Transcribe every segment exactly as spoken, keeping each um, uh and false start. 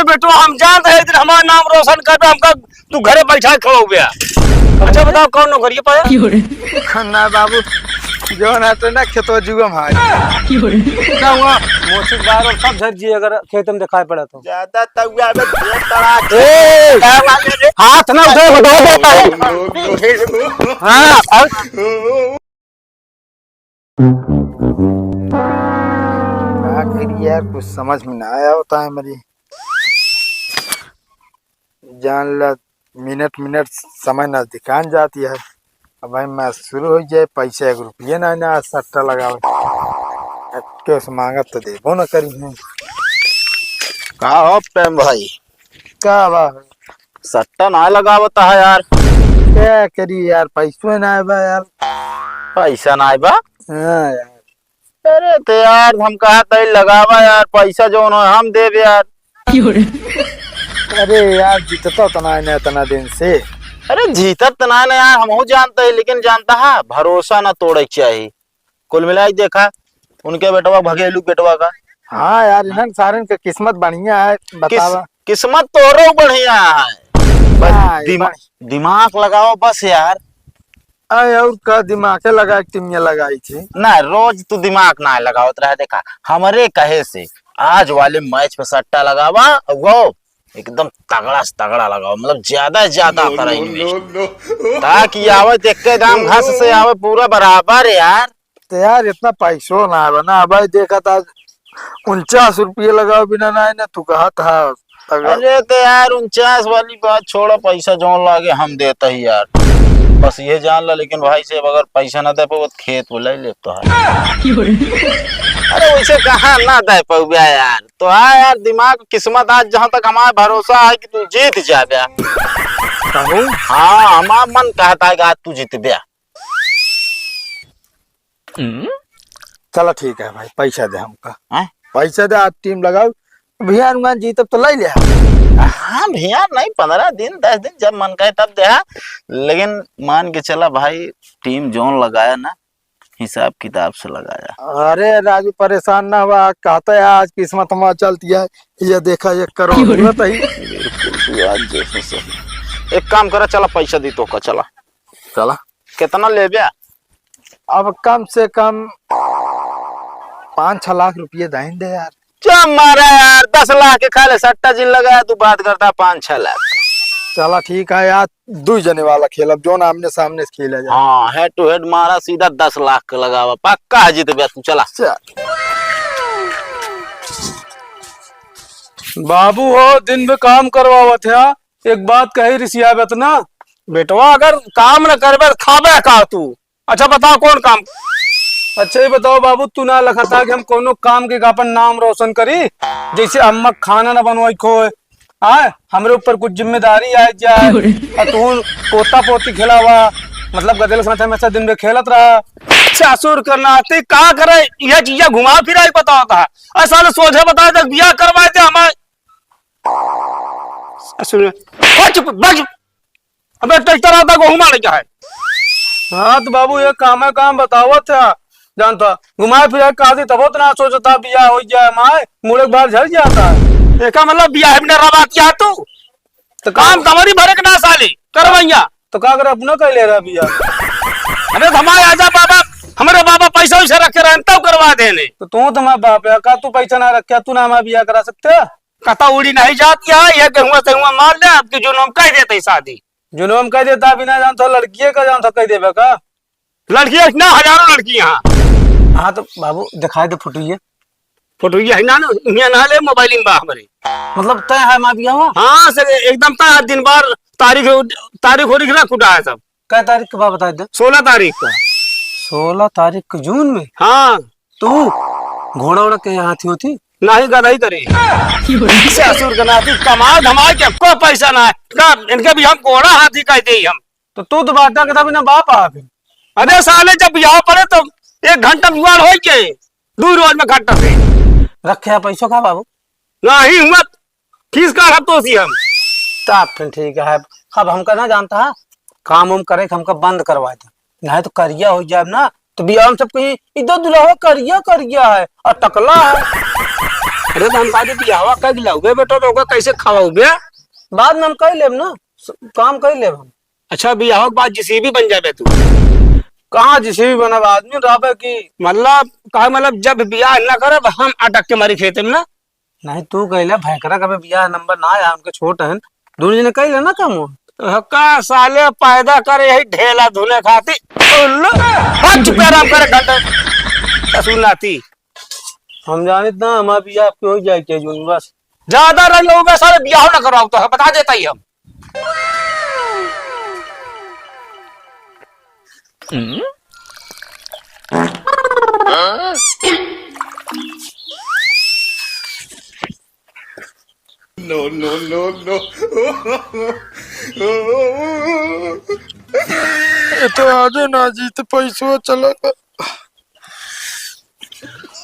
बेटवा, हम जानत है, एक दिन हमार नाम रोशन करबे, हमका तू घरे बैठा के खवाउबे। अच्छा बताओ, कौन नौकरी पाया? ना बाबू, जो ना तो ना खेतवा जुआ में हार। क्या हुआ? मोसुक बार और सब झर जी अगर खेत में दिखाई पड़ा तो। ज्यादा तउआ में ढेर तड़ा के। ए! क्या बात है रे? हाथ ना उठाओ, बताओ, बताओ। हाँ, और? का करी यार, कुछ समझ में ना आया होता है मेरी। जान ला, मिनट मिनट समय नजदीकान जाती है। अब भाई, मैच शुरू हो जाए, पैसा एक रुपये ना, ना सट्टा लगावे। अब केहू से मांगब तो देबो ना करी है। का हो प्रेम भाई? का बा? सट्टा ना लगावत है यार। क्या करी यार, पैसो ना आए बा यार। पैसा ना आए बा? हाँ यार। अरे तो यार, हम कहा तई लगावा यार, पैसा जौन हो हम देब यार। अरे यार, जीतता तो ना है ना इतना दिन से। अरे जीतत तो ना है ना यार, हमहू जानते हैं, लेकिन जानता है, भरोसा ना तोड़े के चाही। कुल मिला के देखा, उनके बेटवा भगेलू बेटवा का। हाँ यार, इन्हन सारन के किस्मत बढ़िया है, किस-, बतावा। किस्मत तोरो बढ़िया है, बस हाँ, ये दिमा-, बढ़िया। दिमाग लगाओ बस यार। अरे और का दिमागे लगा के टीमिया लगाई थी? ना, रोज तू दिमाग ना लगावत रहे। देखा, हमरे कहे से आज वाले मैच पे सट्टा लगावा, वो एकदम तगड़ा से तगड़ा लगावा, मतलब ज्यादा से ज्यादा करा invest। ताकि आवे तो एक्के दाम घास से आवे, पूरा बराबर यार। तो यार इतना पैसो ना आवे ना भाई, देखा था उनचास रुपये लगाओ बिना ना, ना तू कहा था। अगर अरे तो यार, उनचास वाली बात छोड़ा, पैसा जौन लागे हम देता ही यार। बस ये जान ला, लेकिन भाई साहब, अगर पैसा ना दे पाओ तो खेत वो ले ले तो है। अरे वैसे कहाँ ना दे पाऊबे यार, तो हाँ यार, दिमाग किस्मत आज जहाँ तक हमारा भरोसा है कि तू जीत जाबे। कहूँ? हाँ, हमारा मन कहता है कि आज तू जीतबे। चला ठीक है भाई, पैसा दे हमका। हैं? पैसा दे, आज टीम लगाओ। भैया हनुमान जीतब तो ले ले। हाँ भैया, नहीं, पन्द्रह दिन, दस दिन जब मन करे तब दे। लेकिन मान के चला भाई, टीम जौन लगाया ना, हिसाब किताब से लगाया। अरे राजू, परेशान ना हुआ, कहता है आज किस्मत हमारा चलती है। ये देखा, एक करोड़ हुआ तही। बिल्कुल, तू आज जैसे सही। एक काम करा, चला पैसा दी तोका, चला। चला। कितना लेबे? अब कम से कम पाँच छह लाख रुपये दें दे यार। चुप मारा यार, दस लाख के खाले सट्टा जिन लगाया, तू बात करता पाँच छह लाख। चला ठीक है यार, दू जने वाला खेलब, जौन आमने सामने से खेला जाए। हाँ, head to head मारा, सीधा दस लाख के लगावा, पक्का है जीतबे तू, चला। चल। बाबू हो, दिन में काम करवावत है, एक बात कही रिसियाबे त ना। बेटवा, अगर काम न करबे त खाबे का तू? अच्छा बताओ कौन काम? अच्छा ये बताओ बाबू, तू ना लखता कि हम कौनो काम के आपन नाम रोशन करी, जैसे अम्मा खाना न बनवाई खोए, आए हमरे ऊपर कुछ जिम्मेदारी आ जाए, और तू पोता पोती खिलावा, मतलब गदेल साथ हमेशा दिन भर खेलत रहा। ससुर का नाती का करे, यह चीजें घुमा फिरा के बतावता है। अरे साले सोझे बताए तक बियाह करवाए थे हमारे। ससुर, ओ चुप, बस। अबे ट्रैक्टर आता, गोहूं मारे क्या है? हाँ तो बाबू, ये काम है, काम बतावत है, जानता, घुमाए फिराए कहा दी तब तो ना सोचता, बियाह हो जाए, माए मुड़े के बाहर झड़ जाता है। एका मतलब बियाह बिना रवात क्या तू? तो काम काम तमरी भरे के ना साले, करवैया। तो का करे, अपना कह ले रहा बियाह? अबे हमारे आजा बाबा, हमारे बाबा पैसा वैसा रखे रहे तब करवा देने। तो तू तो हमारा बाप है, का तू पैसा ना रखे, तू ना हमारा बियाह करा सकते? कता उड़ी नहीं जाती है, ये गेहुआ सेहुआ मार ले, आपकी जुनून कह देते शादी। जुनून कह देता, बिना जान तो लड़किए का जान तो कह देबे का? लड़की एक ना, हजारों लड़की यहाँ। हाँ तो बाबू, दिखाई दे फोटो ये। फोटो ये है ना, ना, यहाँ ना ले, मोबाइल में बा हमारे। मतलब तय है माँ बियाह हुआ? हाँ सर, एकदम तय है, दिन बार तारीख, तारीख हो रही ना, खुदा है सब। कै तारीख के बा, बताई दे। सोलह तारीख का। सोलह तारीख के जून में? हाँ। तू घोड़ा उड़ा के हाथी होती? नहीं, गधा ही तरी। ससुर के नाती कमाल धमाल के कोई पैसा ना है। ना, इनके भी हम घोड़ा हाथी कह दे हम। तो तू तो बाटा के तभी ना बाप आ फिर। अरे साले, जब बियाह पड़े तो एक घंटा जुआर हो के, दो रोज में घंटा से। रखे है पैसों का बाबू? नहीं हुआ, फीस का हफ्तों से हम। तो आप फिर ठीक है, अब हमका ना जानता है, काम वाम करे के हमका बंद करवा दे, नहीं तो करिया हो जाए ना, तो बियाह में सब कहीं इधर दुल्हा करिया करिया है और टकला है। अरे तो हम कहते बियाहवा कर लउबे बेटा, तो ओका कैसे खवाउबे? बाद में हम कर लेब ना, स-, काम कर लेब हम। अच्छा, बियाह के बाद जेसीबी बन जाबे तू? कहाँ जेसीबी बनब, आदमी रहबे की। मतलब, कहे मतलब, जब बियाह ना करब, हम अटक के मरी खेते में ना। नहीं, तू कहले भैंकरा का भी बियाह नंबर ना आया, उनके छोट हन, दोनों जने कह लेना काम हो। तो हक्का साले पैदा करे यही ढेला धुने खाती। उल्लू, हट चुप, आराम करे घंटा। ससुर नाती। हम जानित ना, हमार बियाह आपके हो जाए के जून बस। ज्यादा रंग होगा साले, बियाह ना करवाओ तो है, बता देता ही हम। No, no, no, no। ये तो आजे ना जीत पैसो चला।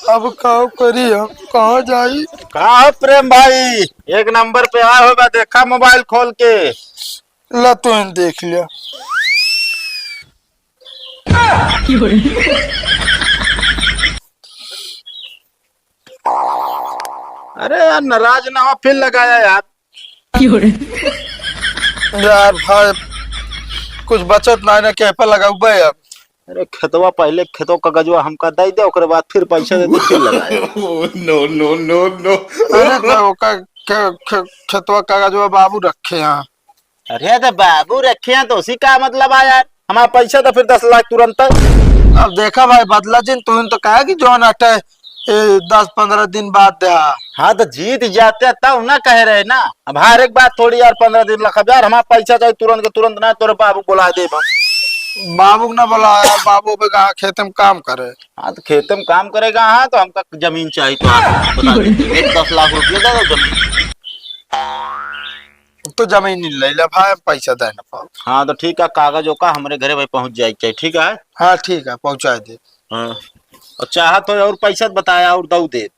अब का करी हम, कहाँ जाई? का हो प्रेम भाई, एक नंबर पे आए हो बा, देखा मोबाइल खोल के। ला तो देख लिया। अरे यार, नाराज ना हो, फिर लगाया यार। यार भाई, कुछ बचत ना है ना, कह पे लगाऊबे यार। अरे खेतवा, पहले खेतवा कागजवा हमका दे दे, ओकरे बाद फिर पैसा दे दे, फिर लगाए। No, no, no, no। अरे तो ओका खे-, खे-, खेतवा कागजवा बाबू रखे हैं। अरे तो बाबू रखे हैं तो उसी का मतलब आ यार, हमारा पैसा तो फिर दस लाख तुरंत। अब देखा भाई बदला जिन, तुम तो कहा कि जौन अटे ए, दस पन्द्रह दिन बाद दे। हाँ, तो जीत जाते तब ना कहे रहे ना। अब हर एक बात थोड़ी यार, पन्द्रह दिन रखब यार, हमारा पैसा चाहिए तुरंत के तुरंत, ना तोरे बाबू बुला दे हम। बाबू के ना बुला यार, बाबू अबे कहाँ खेते में काम करे। हाँ, तो खेते में काम करेगा, हाँ, तो हमका जमीन चाहिए तो आप बता दीजिए, एक दस लाख रुपये दे दो जमीन। तो जमीन नहीं ले ले भाई, हम पैसा दे ना पाओ। हाँ, तो ठीक है, कागज ओका हमरे घरे भाई पहुँच जाए के चाहिए, ठीक है? हाँ, ठीक है, पहुँचा दे। हाँ। और चाहत हो और पैसा तो बताया और दऊ दे।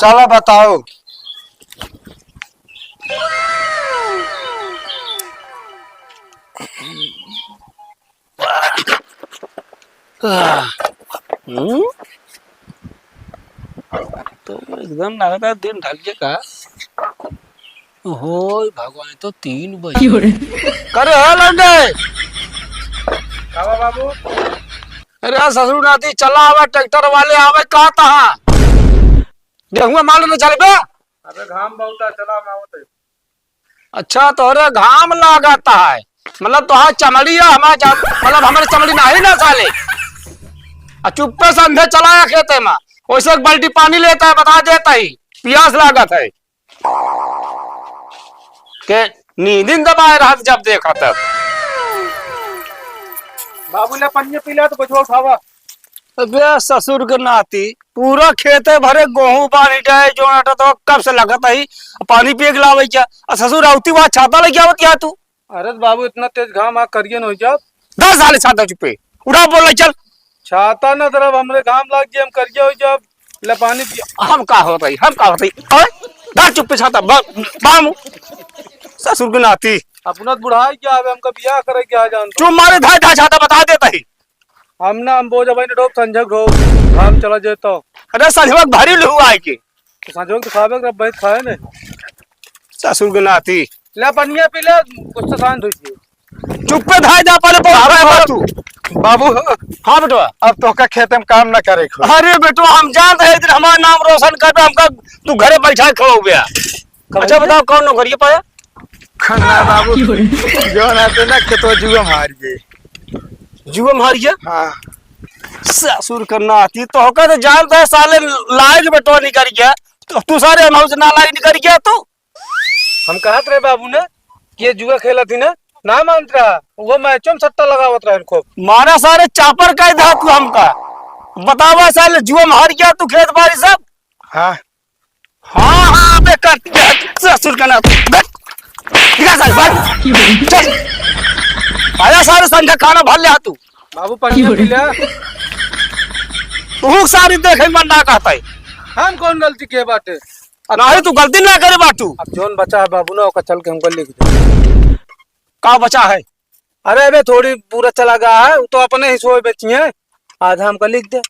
चला बताओ। हम्म? तो एकदम लगता है दिन ढल के का। ओहो भगवान, तो तीन बजे। करे है लौंडे। का बा बाबू? अरे ससुर नाती चला आवे, ट्रैक्टर वाले आवे, कहा तहा? गेहुआ माल न चलबे? अबे घाम बहुत है, चला हम आवत है। अच्छा, तोहरे घाम लागत है, मतलब तोहार चमड़ी है, हमारे जा-, मतलब हमारे चमड़ी नाही ना साले। आ चुप्पे से अंधे चला आया खेते में, वैसे एक बाल्टी पानी लेता है, बता देता ही, पियास लागत है। के नींदिन दबाए रहत जब देखा तब। बाबू ले पनिया पी ले तो बचवा उठावा। अबे ससुर के नाती, पूरा खेते भरे गोहूं बानी जाए, जो आटा तो कब से लगत ही, पानी पिए के लावे क्या? आ ससुर आवती बात छाता लेके आवत क्या तू? अरे बाबू, इतना तेज घाम आ, करिए न हो जाब। दस साले छाता चुप्पे, उठा बोल चल। छाता न धरब, हमरे घाम लाग जाए, हम करिए हो जाब। ले पानी पिया। हम का होत ही, हम का होत ही? ओए, धर चुप्पे छाता, बा-, बामू। ससुर के नाती। अपना तो बुढ़ाई क्या है, हमका बियाह करे क्या है, जान तो। चुप मारे, धर, धर छाता, बता देता ही। हम ना, हम बोझ भाई ने ढोब, संझक ढोब, घाम चला जाए तो। अरे संझक भरी लहू आए के। तो संझक तो खावे के, अब बैठ खाए ने। ससुर के नाती। ले पनिया पी ले, कुछ तो शांत हो जाए। चुप्पे धाय जा, पहले पहुंच बाबू, रहा है तू। बाबू। हाँ बेटवा। अब तोहका खेते में काम ना करे को। अरे बेटवा, हम जानत है, एक दिन हमारा नाम रोशन करबे, हमका तू घरे बैठा के खवाउबे। अच्छा बताओ, कौन नौकरी पाया? खन्ना बाबू, जो रहते ना, खेतवा जुआ में हार गए। जुआ में हार गया? हाँ। ससुर के नाती, तोहका तो जानत है, साले लायक बेटवा निकल गया, तो तू सारे हम हमसे नालायक निकल गया तू। हम कहत रहे बाबू ने कि ये जुआ खेलत ही ना, ना मानत रहा, वो मैचो में सट्टा लगावत रहे खूब। मारा सारे चापर कह दा तू हमका। बतावा साले, जुआ में हार गया तू खेत बाड़ी सब? हाँ। हाँ, हाँ, बे कर, बे, ससुर का ना, बे, निकल साले, भाग। चल। आया सारे संग का खाना भर ले आ तू। बाबू पानी पी ले। तू सारी देखे मन ना कहता है। हम कौन गलती के बाटे? अब नहीं, तू गलती ना करे बाटू। अब जौन बचा है बाबू ना, ओका चल के हमको लिख दे। का बचा है? अरे, अबे थोड़ी पूरा चला गया है, वो तो अपने ही सोए बेची है, आधा हमको लिख दे।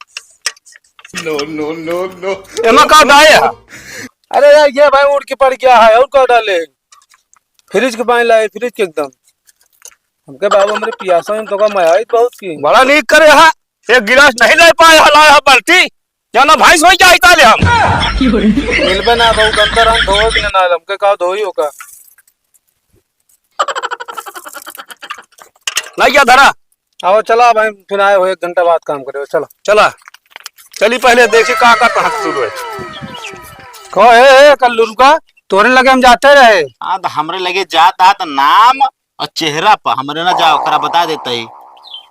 No, no, no, no। एमा का डाले है? अरे यार, ये भाई उड़ के पड़ गया है, और का डाले? फ्रिज के पानी लाए, फ्रिज के एकदम। हमके बाबू, हमरे पियासा में तो का मया आई बहुत की। बड़ा नीक करे हा, एक गिलास नहीं ले पाए, हलाए हा बाल्टी, जाना भैंस होई जाई ताले हम। मिलबे ना, बहुत अंदर हम धोए भी ना, हमके का धोई होगा। लाई जा धरा। आओ, चला भाई, फिर आए हो, एक घंटा बाद काम करे, चला। चला, चली पहले देखी का का कहाँ से शुरू है। कहो, ए, ए, कल्लू रुका, तोरे लगे हम जाते रहे। हाँ, तो हमरे लगे जात हा तो नाम और चेहरा पर हमरे ना जाओ, ओकरा बता देते ही।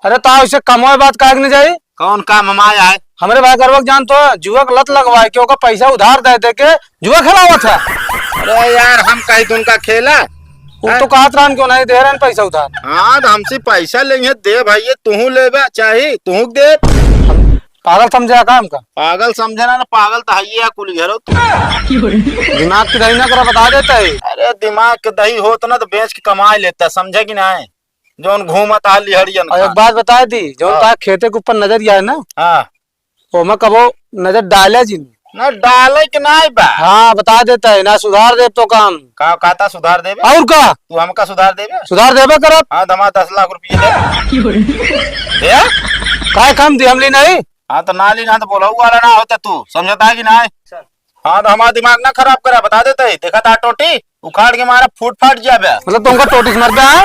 अरे, तो ऐसे कमोए बात काहे के नहीं जाई? कौन काम हम आया है? हमरे भाई गरबक जान तो जुआ के लत लगवाए के ओकर पैसा उधार दे दे के जुआ खेलावत है। अरे यार, हम कही तुमका खेला? वो तो कहत रहन क्यों नहीं दे रहन पैसा उधार। हाँ, तो हमसे पैसा लेंगे, दे भाई, ये तुहू लेबे चाही, तुहू दे। पागल समझे का हमका? पागल समझे ना, ना पागल तो हइये है कुल घेरो तू। दिमाग की दही ना करा, बता देता है। अरे दिमाग के दही होत ना तो बेच के कमाई लेता, समझे कि नहीं? जौन घूमत हा लिहड़ियन और एक खान। बात बता दी, जौन हाँ। तार खेते के ऊपर नजर आए ना, हाँ। ओमा कबो नजर डाले जिन। ना डाले के नाई बा। हाँ, बता देता है ना, सुधार देब तो काम। का कहता सुधार देबे? और का? तू हमका सुधार देबे? सुधार देबे करब। हाँ, दमा दस लाख रुपये दे। दे? काय काम दी हमली नहीं? हाँ, तो ना ली ना तो बोला वाला ना होता तू, समझता है कि नहीं? हाँ, तो हमारा दिमाग ना खराब करा, बता देते ही। देखा था टोटी उखाड़ के मारा, फूट फाट जाबे। मतलब तुमका टोटी से मर गया है?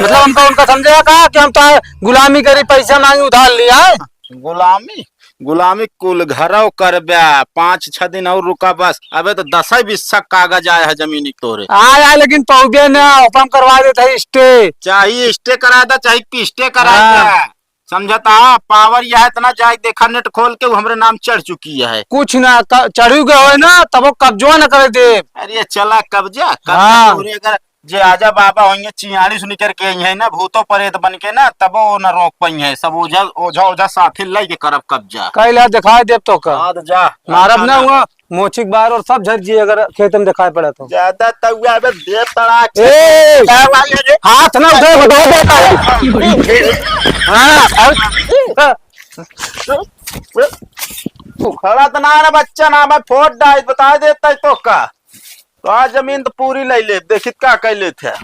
मतलब हमका उनका समझेगा का कि हम तो गुलामी करी, पैसा मांगी, उधार लिया है? गुलामी? गुलामी कुल घरव करबे, पाँच छह दिन और रुका बस। अबे तो दस ही बिस्सा कागज आया है जमीन की तोरे। आया, लेकिन पौबे ना, ओपन करवा देता है stay। चाहे stay करा दा, चाहे पिस्टे करा हाँ। दा। समझता, power यह इतना जाए, देखा net खोल के, वो हमरे नाम चढ़ चुकी है। कुछ ना, क-, चढ़ी गए होए ना, तब वो कब्जो न करे दे। अरे चला कब्जा, कब्जा हाँ। तोरे अगर जे आजा बाबा होइए, चियाड़ी से निकर के आई है ना, भूतो प्रेत बन के ना, तब वो ना रोक पाई है। सब ओझा, ओझा, ओझा साथी लाई के करब कब्जा। कइला दिखाई देब तो का? हाँ, तो जा। मारब ना ना। हुआ, मोचिक बार और सब झर जिए अगर खेत में दिखाई पड़ा तो। ज्यादा तउआ बे दे तड़ा के। ए! क्या वाले रे? हाथ ना उठे, बता देता है। हाँ, अब, तू खड़ा तो ना रे बच्चा, ना मैं फोड़ डाई, बता देता है तो का। तो आज जमीन तो पूरी ले ले, देखित का कइ लेत है।